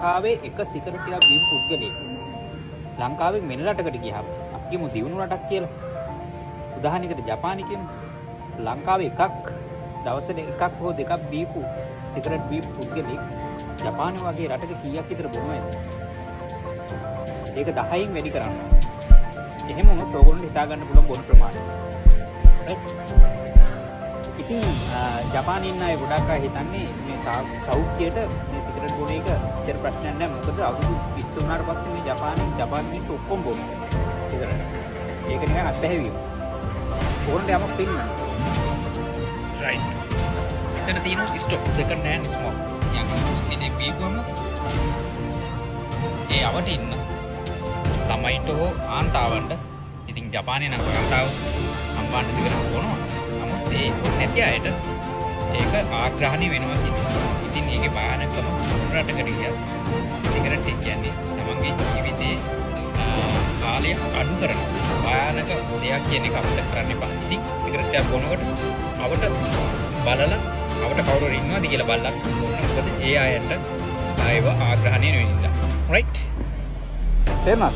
ලංකාවේ එක සිගරට් ටිකක් බීපු පුද්ගලයෙක් ලංකාවෙන් වෙන රටකට ගියාම, අපි කියමු දියුණු රටක් කියලා. උදාහරණයකට ජපානය කියමු. ලංකාවේ එකක් දවසට එකක් හෝ දෙකක් බීපු සිගරට් බීපු පුද්ගලයෙක් ජපානය වගේ රටක කීයක් විතර බොනවද? ඒක 10න් වැඩි කරන්න. එහෙම වුණොත් ඕගොල්ලන්ට හිතා ගන්න පුළුවන් බොන ප්‍රමාණය. Right? ඉතින් ජපානයේ ඉන්න අය ගොඩක් අය හිතන්නේ මේ සෞඛ්‍යයට මේ සිගරට් බොන එක එච්චර ප්‍රශ්නයක් නෑ. මොකද අවුරුදු 20 වුණාට පස්සේ මේ ජපානයේ ජපාන මිනිස්සු ඔක්කොම බොනවා සිගරට්. ඒක නිකන් අත්හැවීම. ඕගොල්ලන්ට යමක් පෙන්නන්න. රයිට්. එතන තියෙනවා ස්ටොප් සෙකන්ඩ් හෑන්ඩ් ස්මෝක්. යම් කෙනෙක් බීපුවම ඒ අවට ඉන්න ළමයින්ට හෝ කාන්තාවන්ට, ඉතින් ජපානයේ නම් කාන්තාව හම්බාන්න සිගරට් බොනවා. නමුත් ඒ බොන්නේ නැති අයට ඒක ආග්‍රහණය වෙනවා කියන්නේ. ඉතින් ඒකේ භයානකම, මොන රටකට ගියත් සිගරට් එක කියන්නේ තමන්ගේ ජීවිතේ කාලය අඩු කරන භයානක දෙයක් කියන එක අමතක කරන්න එපා. ඉතින් සිගරට් එකක් බොනකොට අවට බලලා, අවට කවුරු හරි ඉන්නවද කියලා බලලා බොන්න. මොකද ඒ අයට ඒව ආග්‍රහණය වෙන නිසා. රයිට්. තේරුණාද?